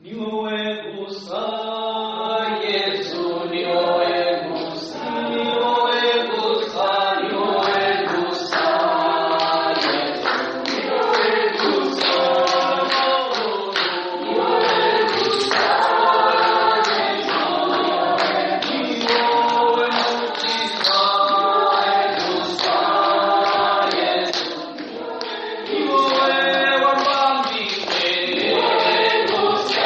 Ni wowe gusa Yesu, ni wowe gusa, ni wowe gusa, ni wowe gusa Yesu, ni wowe gusa, ni wowe gusa Yesu, ni wowe mukiza, ni wowe gusa Yesu, ni wowe wambambiwe, ni wowe gusa.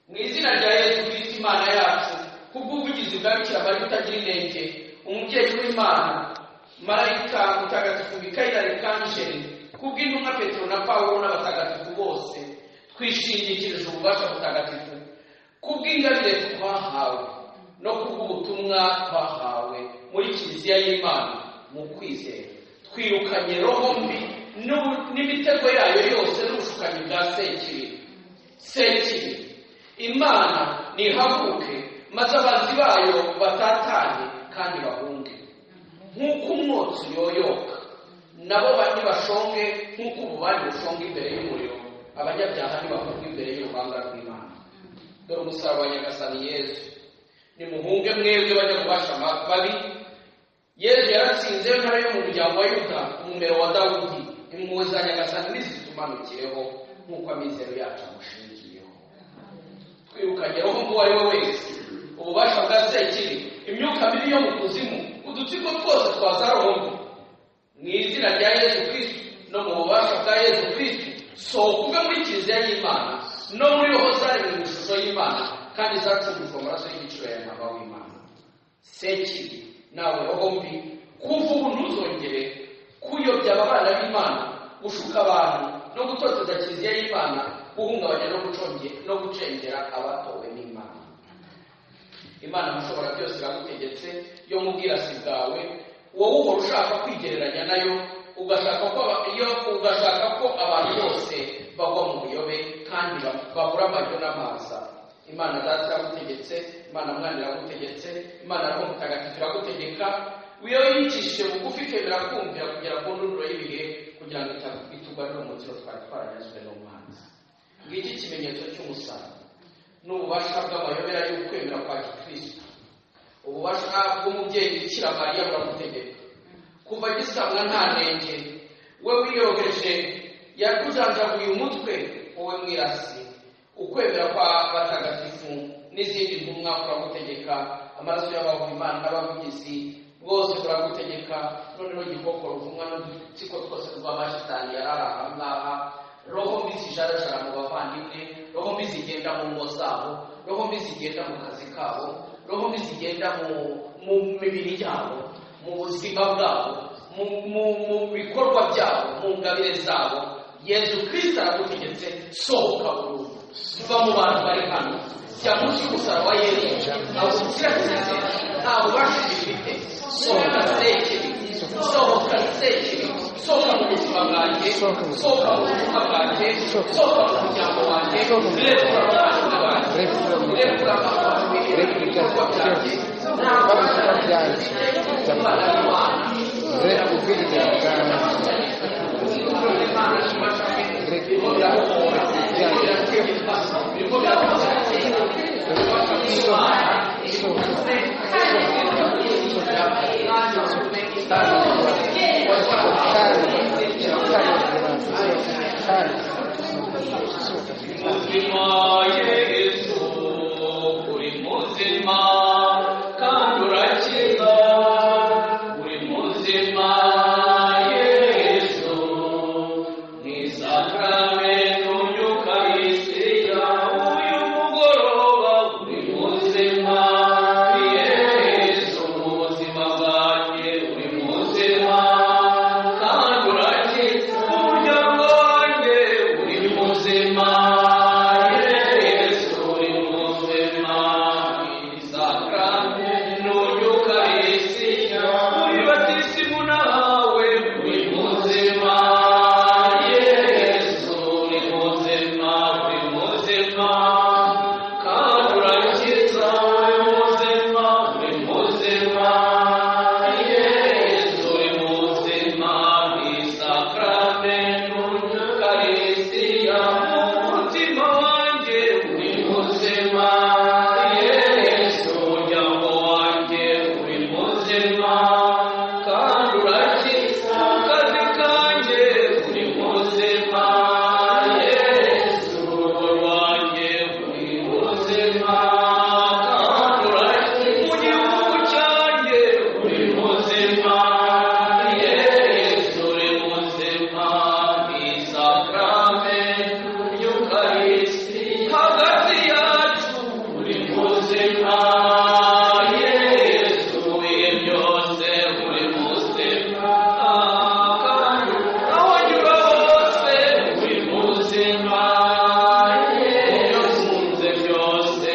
Mu izina rya Yesu Kristo Imana yacu, kubw'ubuvugizi bwa Bikira Mariya utagira inenge, umubyeyi w'Imana, marayika mutagatifu Mikayeli Arikanjeli, kubw'intumwa Petero na Pawulo n'abatagatifu bose, twishingikirije ububasha butagatifu, kubw'ingabire twahawe no kubw'ubutumwa twahawe muri Kiliziya y'Imana mu kwizera, twirukanye roho mbi n'imitego yayo yose n'ubushukanyi bwa Sekibi. Sekibi, Imana nihaguruke maze abanzi bayo batatane kandi bahunge nk'uko umwotsi uyoyoka, nabo nibashonge nk'uko ububani bushonga imbere y'umuriro, abanyabyaha ntibahunge imbere y'uruhanga rw'Imana. Dore umusaraba wa Nyagasani Yesu. Nimuhunge mwebwe banyabubasha babi. Yesu yaratsinze, ntare yo mu muryango wa Yuda, umumero wa Dawudi. Impuhwe za Nyagasani nizitumanukireho nk'uko amizero yacu amushingiyeho. Twirukanye roho mbi uwo ari we wese, ububasha bwa Sekibi, imyuka mibi yo mu kuzimu, udutsiko twose twa za roho mbi, mu izina rya Yesu Kristo no mu bubasha bwa Yesu Kristo, sohoka uve muri Kiliziya y'Imana no muri roho zaremwe mu ishusho y'Imana kandi zacungujwe amaraso y'igiciro ya Ntama w'Imana. Sekibi nawe roho mbi, kuva ubu ntuzongere kuyobya aba bana b'Imana, gushuka abantu no gutoteza Kiliziya y'Imana, guhungabanya no gucengera abatowe n'Imana. Imana Mushobora byose iragutegetse yo mu bwirasi bwawe, wowe uhora ushaka kwigereranya nayo, iyo ugashaka ko abantu bose bagwa mu buyobe kandi babura amajyo n'amaza. Imana Data iragutegetse, Imana Mwana iragutegetse, Imana Roho Mutagatifu iragutegeka, iyo yicishije bugufi ikemera kumvira kugera ku ndunduro y'ibihe, kugira ngo itugarure umukiro twari twaranyazwe n'umwanzi. Ngiki ikimenyetso cy'umusaraba n'ububasha bw'amayobera y'ukwemera kwa Gikristo. Ububasha bw'umubyeyi Bikira Mariya buragutegeka. Kuva gisamwa nta nenge, we wiyogeje yakujanjaguye umutwe, wowe mwirasi. Ukwemera kwa batagatifu n'izindi ntumwa kuragutegeka. Amaraso y'abahuye Imana n'abavugizi bwose buragutegeka. Noneho gikoko ruvumwa n'udutsiko twose rw'amashitani yarari aha ngaha, roho mbi zijarajara mu bavandimwe, roho mbi zigenda mu ngo zabo, roho mbi zigenda mu kazi kabo, Roho mbi zigenda mu mibiri yabo, mu buzima bwabo, mu bikorwa byabo, mu ngabire zabo. Yezu Kristo aragutegetse: sohoka burundu, va mu bantu bari hano, jya munsi y'umusaraba wa Yezu. Ntabwo kirazira, nta bubasha bifite. Sohoka sekibi, sohoka sekibi, sohoka mu buzima bwanjye, sohoka mu buzima bwanjye, sohoka mu muryango wanjye. Rekura abavandimwe banjye, rekura ibikorwa byanjye. Ibikorwa byanjye. Umwana w'Imana. Rekubwiriza. Birimo birabohora, birimo birategeka, birimo birabohora. Imana. Muzima Yesu, uri muzima kandi urakiza. Uri muzima Yesu, mu isakramentu y'Ukaristiya uyu mugoroba. Uri muzima Yesu, mu buzima bwanjye uri muzima kandi urakiza. Mu muryango wanjye uri muzima Yesu, uri muzima. Isakramentu y'Ukaristiya, uri batisimu nawe, uri muzima Yesu, uri muzima, uri muzima kandi urakiza. Uri muzima, uri muzima Yesu, uri muzima. Isakramentu y'Ukaristiya, mu mutima wanjye uri muzima Yesu, umuryango wanjye uri muzima kandi urakiza. Mu kazi kanjye uri muzima Yesu, urugo rwanjye uri muzima kandi urakiza. Mu gihugu cyanjye uri muzima Yesu, uri muzima. Isakramentu y'Ukaristiya, hagati yacu uri muzima Yesu, ibihe byose uri muzima kandi aho nyura hose uri muzima. Ibyo nkunze byose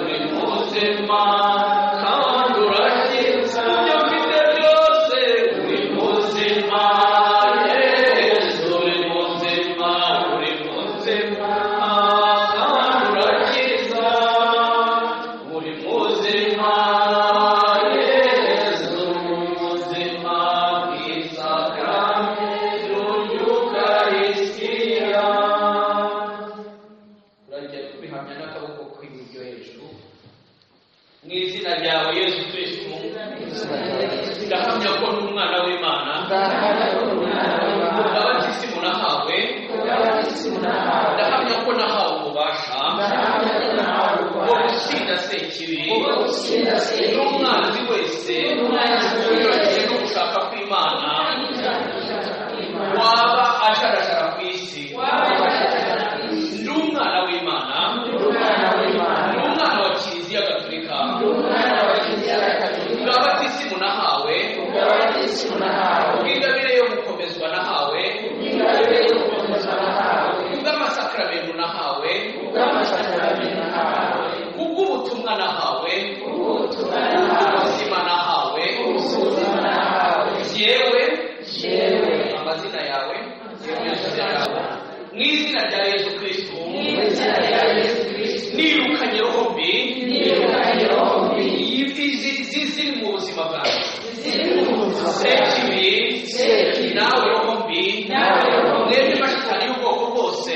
uri muzima kandi urakiza. Ibyo mfite byose uri muzima Yesu, uri muzima, uri muzima kandi urakiza. Uri muzima Yesu, muzima. Isakramentu y'Ukaristiya. Turajya tubihamya n'akaboko k'iburyo hejuru. Mu izina ryawe Yesu Kristo, ndahamya ko ndi umwana w'Imana. Ubwa nahawe, ndahamya ko nahawe ububasha bwo gutsinda sekibi n'umwanzi wese unyuranyije no gushaka kw'Imana waba ajarajara ku isi. Ndi umwana w'Imana, ndi umwana wa Kiliziya Gatolika. Ubwa batisimu nahawe, ubw'ingabire yo gukomezwa nahawe, ubw'amasakramentu nahawe, kubw'ubutumwa nahawe, ubuzima nahawe, jyewe, amazina yawe, mu izina rya Yesu Kristo, nirukanye roho mbi ziri mu buzima bwawe. Sekibi, nawe roho mbi, mwebwe mashitani y'ubwoko bwose,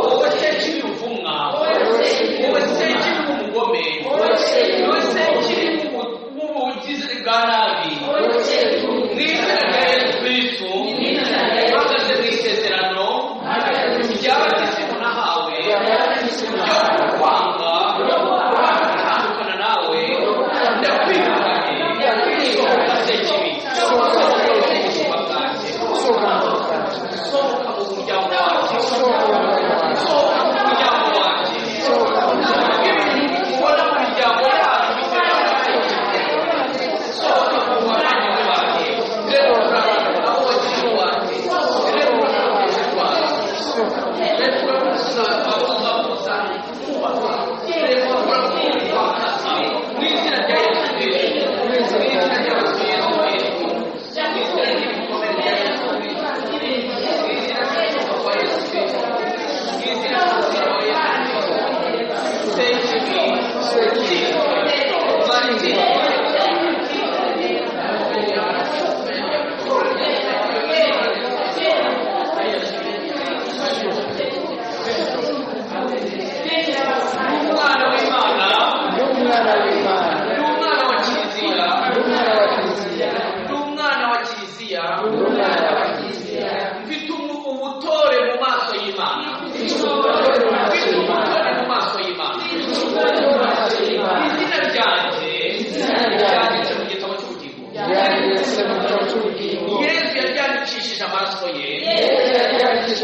wowe sekibi uvumwa, wowe sekibi w'umugome, wowe sekibi w'ubugizi bwa nabi, mu izina rya Yesu Kristo, mpagaze mu isezerano.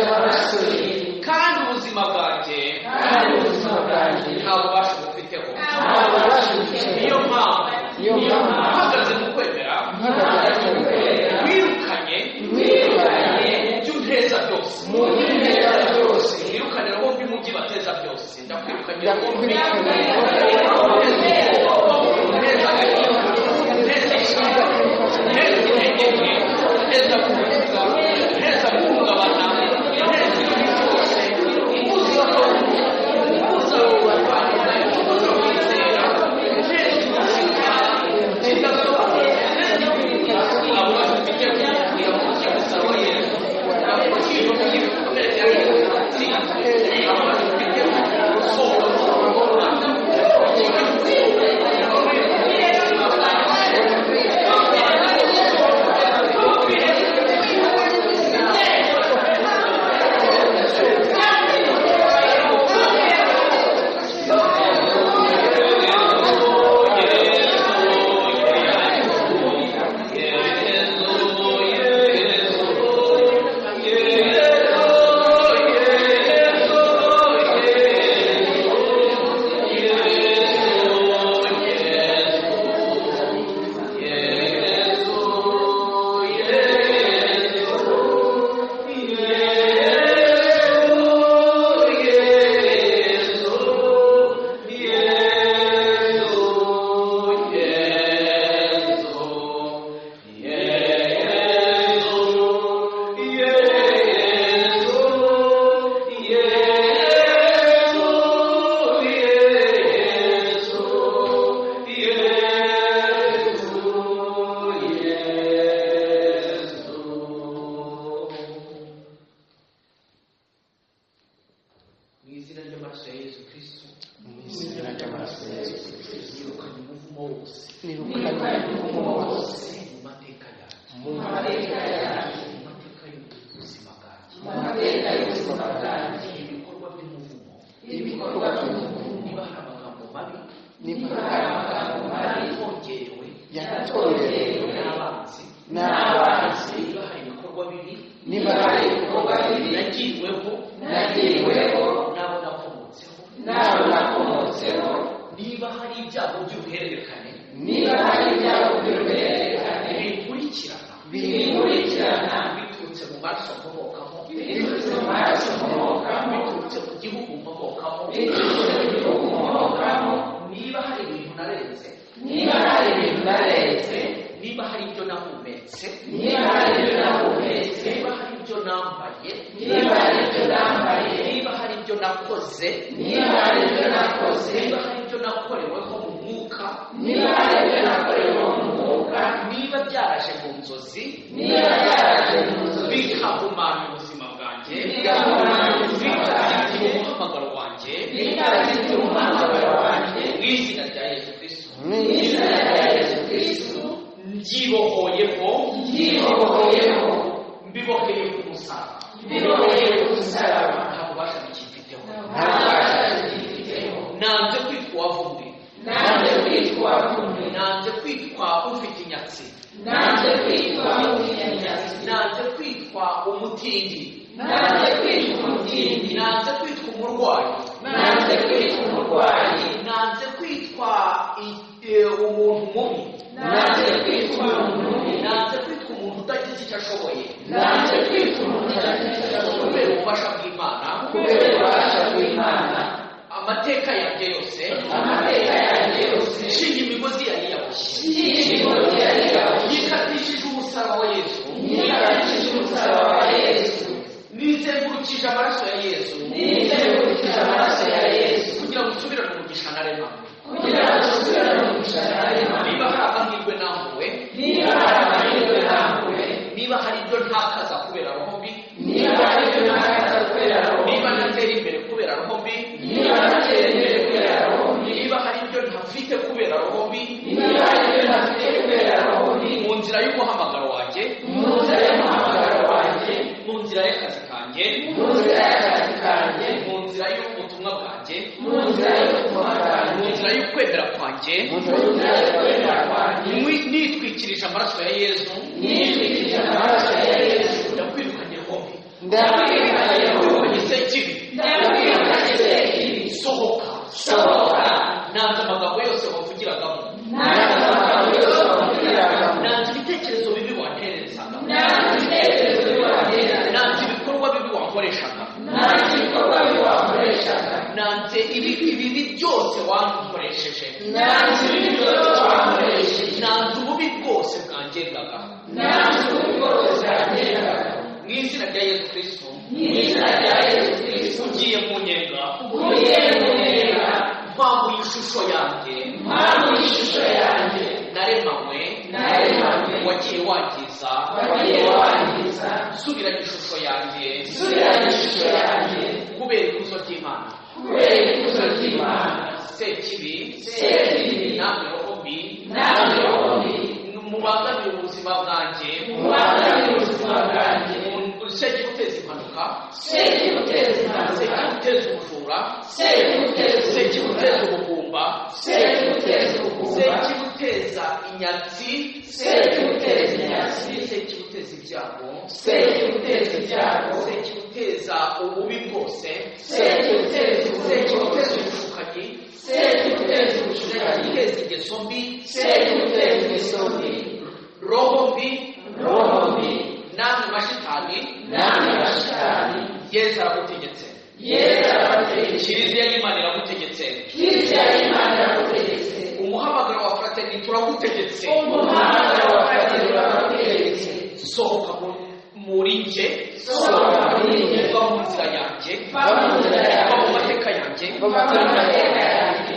Amaraso ye, kandi ubuzima bwanjye nta bubasha bufiteho. Nta bubasha bufiteho. Niyo mpamvu Niyo mpamvu mpagaze mu kwemera, mpagaze mu kwemera, wirukanye wirukanye mu byo unteza byose, mu byo unteza byose, wirukane bombi mu byo bateza byose. Ndakwirukanye bombi. Ndakwirukanye. Nteza ishyamba, nteza intege nke, nteza guhunga, nteza guhungabana, nteza ibintu byose, imbuza imbuza kurwanya, imbuza kwizera, nteza ubuzima, kidasobanutse, nteza abo bafite kugira ngo umusaruro Yesu, ndakwirukanye abo bafite Mu izina ry'amaraso ya Yesu Kristo, Mu izina ry'amaraso ya Yesu Kristo, nirukanye umuvumo wose nirukanye umuvumo wose mu mateka yanjye, mu mateka yanjye, mu mateka y'ubuzima bwanjye, mu mateka y'ubuzima bwanjye, ibikorwa by'umuvumo, ibikorwa by'umuvumo, niba hari amagambo mabi niba hari amagambo mabi yatongerewe yatorewe n'abanzi, n'abanzi, niba hari ibikorwa bibi niba hari ibikorwa bibi nagiriweho nagiriweho n'abo nakomotseho, n'abo nakomotseho, niba hari ibyago by'uruhererekane niba hari ibyago by'uruhererekane binkurikirana, binkurikirana, biturutse mu maraso nkomokamo, biturutse mu maraso nkomokamo, biturutse mu gihugu nkomokamo, biturutse mu gihugu nkomokamo, niba hari ibintu narenze, niba hari ibintu narenze, niba hari ibyo nahumetse, niba hari ibyo nahumetse, niba hari ibyo nambaye, niba hari ibyo nambaye, niba hari ibyo nakoze, niba hari ibyo nakoze, niba hari ibyo nakoreweho mu mwuka, niba hari ibyo nakoreweho mu mwuka, niba byaraje mu nzozi, niba byaraje mu nzozi, bikahumanya ubuzima bwanjye, bigahumanya ubuzima bwanjye, bikazitira umuhamagaro wanjye, bikazitira umuhamagaro wanjye, mu izina rya Yesu Kristo, mu izina rya Yesu Kristo, mbyibohoyeho, mbyibohoyeho, mbiboheye ku musaraba, mbiboheye ku musaraba, nta bubasha bikimfiteho, nta bubasha bikimfiteho, nanze kwitwa uwavumwe, nanze kwitwa uwavumwe, nanze kwitwa ufite inyatsi, nanze kwitwa ufite inyatsi, nanze kwitwa umutindi, nanze kwitwa umutindi, nanze kwitwa umurwayi, nanze kwitwa umurwayi, nanze kwitwa umuntu mubi, nanze kwitwa umuntu mubi, nanze kwitwa umuntu utagize icyo ashoboye, nanze kwitwa umuntu utagize icyo ashoboye, kubera ububasha bw'Imana, kubera ububasha bw'Imana, amateka yanjye yose, amateka yanjye yose, nshinga imigozi yari yaboshye, imigozi yari yaboshye, yikatishije umusaraba wa Yesu, yikatishije umusaraba wa Yesu, nizengurukije amaraso ya Yesu, nizengurukije amaraso ya Yesu, kugira ngo nsubirane umugisha naremanywe, kugira ngo nsubirane umugisha naremanywe, niba hari amahirwe nambuwe, niba hari amahirwe nambuwe, niba hari ibyo ntakaza kubera roho mbi, niba hari ibyo ntakaza kubera roho mbi, niba ntatera imbere kubera roho mbi, niba ntatera imbere kubera roho mbi, niba hari ibyo ntafite kubera roho mbi, niba hari ibyo ntafite kubera roho mbi, mu nzira y'umuhamagaro wanjye, mu nzira y'umuhamagaro wanjye, mu nzira y'akazi kanjye, mu nzira y'akazi kanjye, mu nzira y'ubutumwa bwanjye, mu nzira y'ubutumwa bwanjye, mu nzira y'ukwemera kwanjye, mu nzira y'ukwemera kwanjye, nitwikirije amaraso ya Yesu, nitwikirije amaraso ya Yesu, ndakwirukanye roho mbi, Ndakwirukanyeho. Ndakwirukanye sekibi. Ndakwirukanye sekibi. Sohoka. Sohoka. Nanze amagambo yose wavugiragamo. Nanze amagambo yose wavugiragamo. Nanze ibitekerezo bibi wantererezaga. Nanze ibitekerezo bibi wantererezaga. Nanze ibikorwa bibi wankoreshaga. Nanze ibikorwa bibi wankoreshaga. Nanze ibibi byose wankoresheje. Nanze ibibi byose wankoresheje. Nanze ububi bwose bwangengaga. Nanze ububi bwose bwangengaga. Mu izina rya Yesu Kristo. Mu izina rya Yesu Kristo. Ugiye mu nyenga. Ugiye mu nyenga. Mpamvu y'ishusho yanjye. Mpamvu y'ishusho yanjye. Naremanywe. Naremanywe. Wagiye wangiza. Wagiye wangiza. Subiranye ishusho yanjye. Subiranye ishusho yanjye. Kubera ikuzo ry'Imana. Kubera ikuzo ry'Imana. Sekibi. Sekibi. Namwe roho mbi. Namwe roho mbi. Mubangamiye ubuzima bwanjye. Mubangamiye ubuzima bwanjye. Sekibi uteza impanuka. Sekibi uteza impanuka. Sekibi uteza ubujura. Sekibi uteza ubujura. Sekibi uteza ubugumba. Sekibi uteza ubugumba. Sekibi uteza inyatsi. Sekibi uteza inyatsi. Sekibi uteza ibyago. Sekibi uteza ibyago. Sekibi uteza ububi bwose. Sekibi uteza ububi Sekibi uteza bwose. ubushukanyi. Sekibi uteza Sekibi ubushukanyi. uteza ingeso mbi. Sekibi uteza ingeso mbi. Roho mbi. Roho mbi. Namwe mashitani. Namwe mashitani. Yesu aragutegetse. Yesu aragutegetse. Kiliziya y'Imana iragutegetse. Kiliziya y'Imana iragutegetse. Umuhamagaro wa fraternité uragutegetse. Umuhamagaro wa fraternité uragutegetse. Sohoka muri njye. Sohoka muri njye. Va mu nzira yanjye. Va mu nzira yanjye. Va mu mateka yanjye. Va mu mateka yanjye.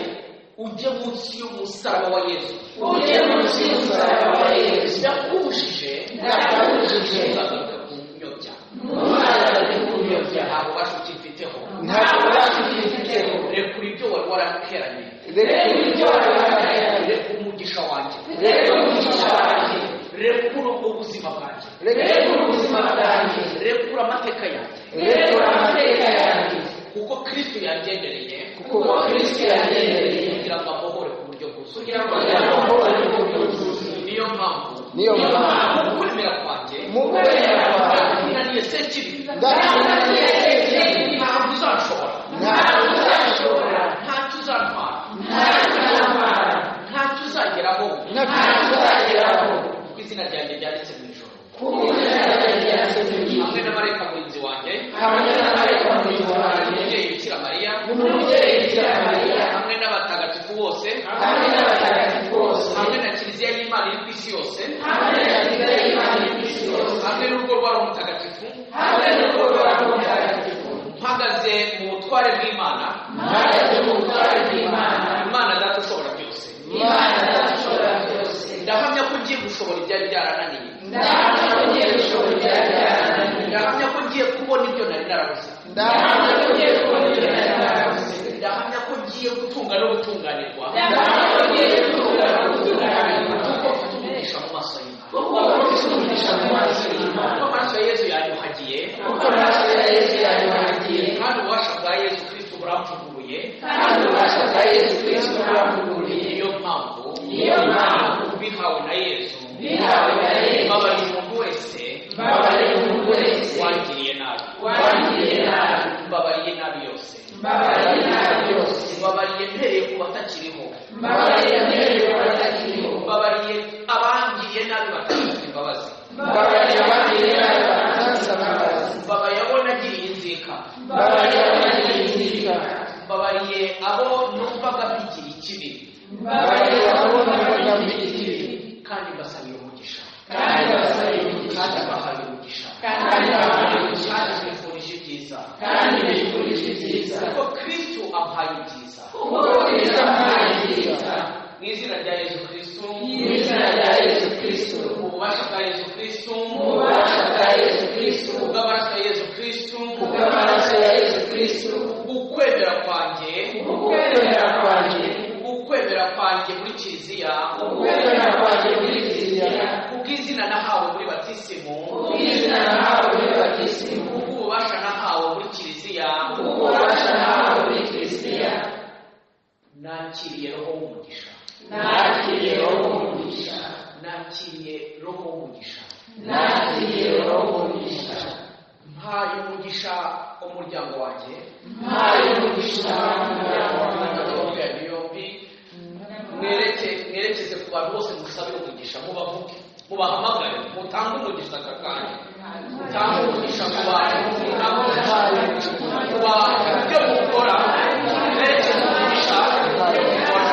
Ujye munsi y'umusaraba wa Yesu. Ujye munsi y'umusaraba wa Yesu. Ndakubujije. Ndakubujije. Ntuzagaruke kunyobya. Ntuzagaruke kunyobya. Nta bubasha ukimfiteho. Nta bubasha ukimfiteho. Rekura ibyo wari warateranye. Rekura ibyo wari warateranye. Rekura umugisha wanjye. Rekura umugisha wanjye. Rekura ubuzima bwanjye. Rekura ubuzima bwanjye. Rekura amateka yanjye. Rekura amateka yanjye. Kuko Kristo yangendereye. Kuko Kristo yangendereye. Kugira ngo ambohore ku buryo bwuzuye. Kugira ngo ambohore ku buryo bwuzuye. Niyo mpamvu. Niyo mpamvu. Mu kwemera kwanjye. Mu kwemera kwanjye. Ndakunaniye sekibi. Ndakunaniye sekibi. Ntabwo uzanshobora. Ntabwo uzanshobora. Ntacyo uzantwara. Ntacyo uzantwara. Ntacyo uzageraho. Ntacyo uzageraho. Kuko izina ryanjye ryanditse mu ijuru. Kuko izina ryanjye ryanditse mu ijuru. Hamwe na marayika murinzi wanjye. Hamwe na marayika murinzi wanjye. Umubyeyi Bikira Mariya. Umubyeyi Bikira Mariya. Hamwe n'abatagatifu bose. Hamwe n'abatagatifu bose. Hamwe na Kiliziya y'Imana iri ku isi yose. Hamwe na Kiliziya y'Imana iri ku isi yose. Hamwe n'urugo rwa Roho Mutagatifu. Hamwe n'urugo rwa Roho Mutagatifu. Mpagaze mu butware bw'Imana. Mpagaze mu butware bw'Imana. Imana Data ushobora byose. Imana Data ushobora byose. Ndahamya ko ngiye gushobora ibyari byarananiye. Ndahamya ko ngiye gushobora ibyari byarananiye. Ndahamya ko ngiye kubona ibyo nari narabuze. Ndahamya ko ngiye kubona ibyo nari narabuze. Ndahamya ko ngiye gutunga no gutunganirwa. Ndahamya ko ngiye gutunga no gutunganirwa. Kuko mfite umugisha mu maso y'Imana. Kuko mfite umugisha mu maso y'Imana. Kuko amaraso ya Yesu yanyuhagiye. Kuko amaraso ya Yesu yanyuhagiye. Kandi ububasha bwa Yesu Kristo buramvuguruye. Kandi ububasha bwa Yesu Kristo buramvuguruye. Niyo mpamvu. Niyo mpamvu. Bihawe na Yesu. Bihawe na Yesu. Mbabariye umuntu wese. Mbabariye umuntu wese. Wangiriye nabi. Wangiriye nabi. Mbabariye nabi yose. Mbabariye nabi yose. Mbabariye mpereye ku batakiriho. Mbabariye mpereye ku batakiriho. Mbabariye abangiriye nabi batasabye imbabazi. Mbabariye abangiriye nabi batansaba imbabazi. Mbabariye abo nagiriye inzika. Mbabariye abo nagiriye inzika. Mbabariye abo numvaga mbigira ikibi. Mbabariye abo numvaga mbigira ikibi. Kandi mbasabiye umugisha. Kandi mbasabiye umugisha. Kandi mbahaye umugisha. Kandi mbahaye umugisha. Kandi mbifurije ibyiza. Kandi mbifurije ibyiza. Kuko Kristo ampaye ibyiza. Kuko Kristo ampaye ibyiza. Mu izina rya Yesu Kristo. Mu izina rya Yesu Kristo. Ububasha bwa Yesu Kristo. Ububasha bwa Yesu Kristo. Kubw'amaraso ya Yesu Kristo. Kubw'amaraso ya Yesu Kristo. Ukwemera kwanjye. Ukwemera kwanjye. Ukwemera kwanjye muri Kiliziya. Ukwemera kwanjye muri Kiliziya. Kubw'izina nahawe muri batisimu. Kubw'izina nahawe muri batisimu. Kubw'ububasha nahawe muri Kiliziya. Kubw'ububasha nahawe muri Kiliziya. Nakiriye roho w'umugisha. Nakiriye roho w'umugisha. Nakiriye roho w'umugisha. Nakiriye roho w'umugisha. Mpaye umugisha umuryango wanjye, Mpaye umugisha umuryango wanjye. Amaboko yanyu yombi mwerekeze ku bantu bose, musabe umugisha, mubavuge, mubahamagare, mutange umugisha aka kanya, mutange umugisha ku bantu, mutange umugisha ku bantu, ibyo mukora, mwerekeze umugisha ibyo mukora.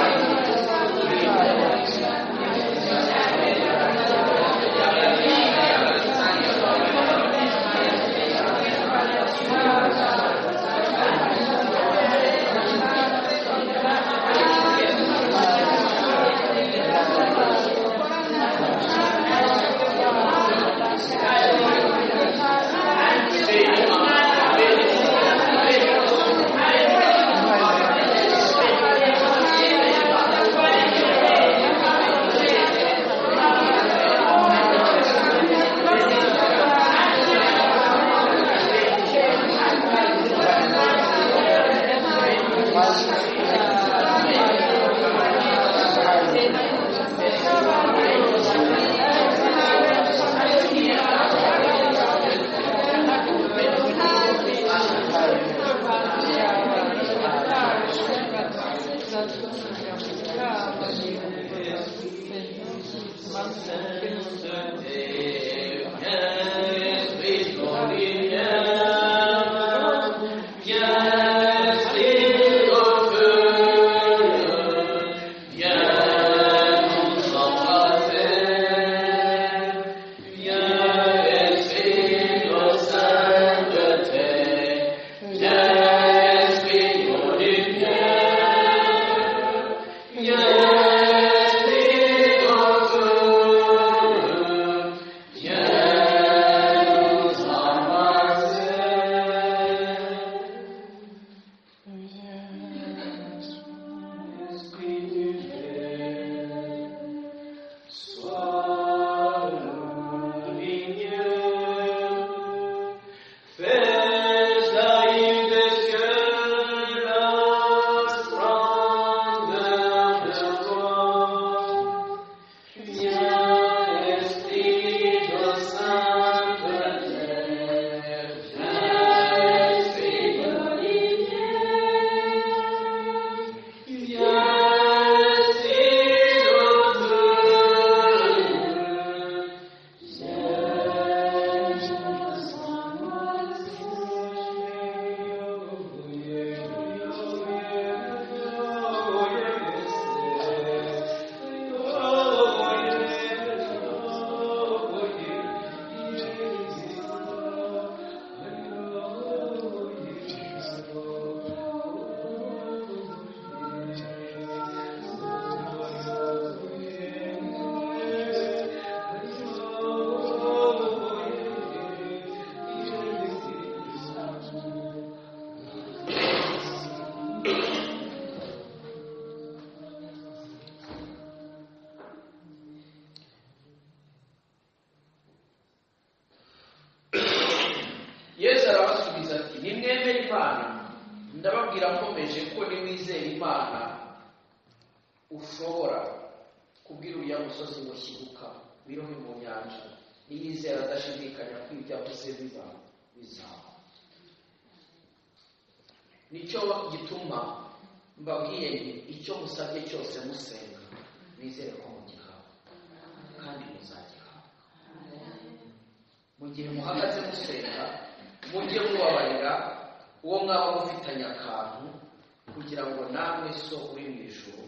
Yesu arabasubiza ati: "Nimwemere Imana. Ndababwira nkomeje ko nimwizera Imana, ushobora kubwira uriya musozi ngo: 'Shyiguka wirohe mu nyanja,' niyizera adashidikanya ko ibyo avuze biba, bizaba. Nicyo gituma mbabwiye nti: icyo musabye cyose musenga, mwizere ko mugihawe, kandi muzagihabwa. Mu gihe muhagaze musenga, mujye mubabarira uwo mwaba mufitanye akantu, kugira ngo namwe So uri mu ijuru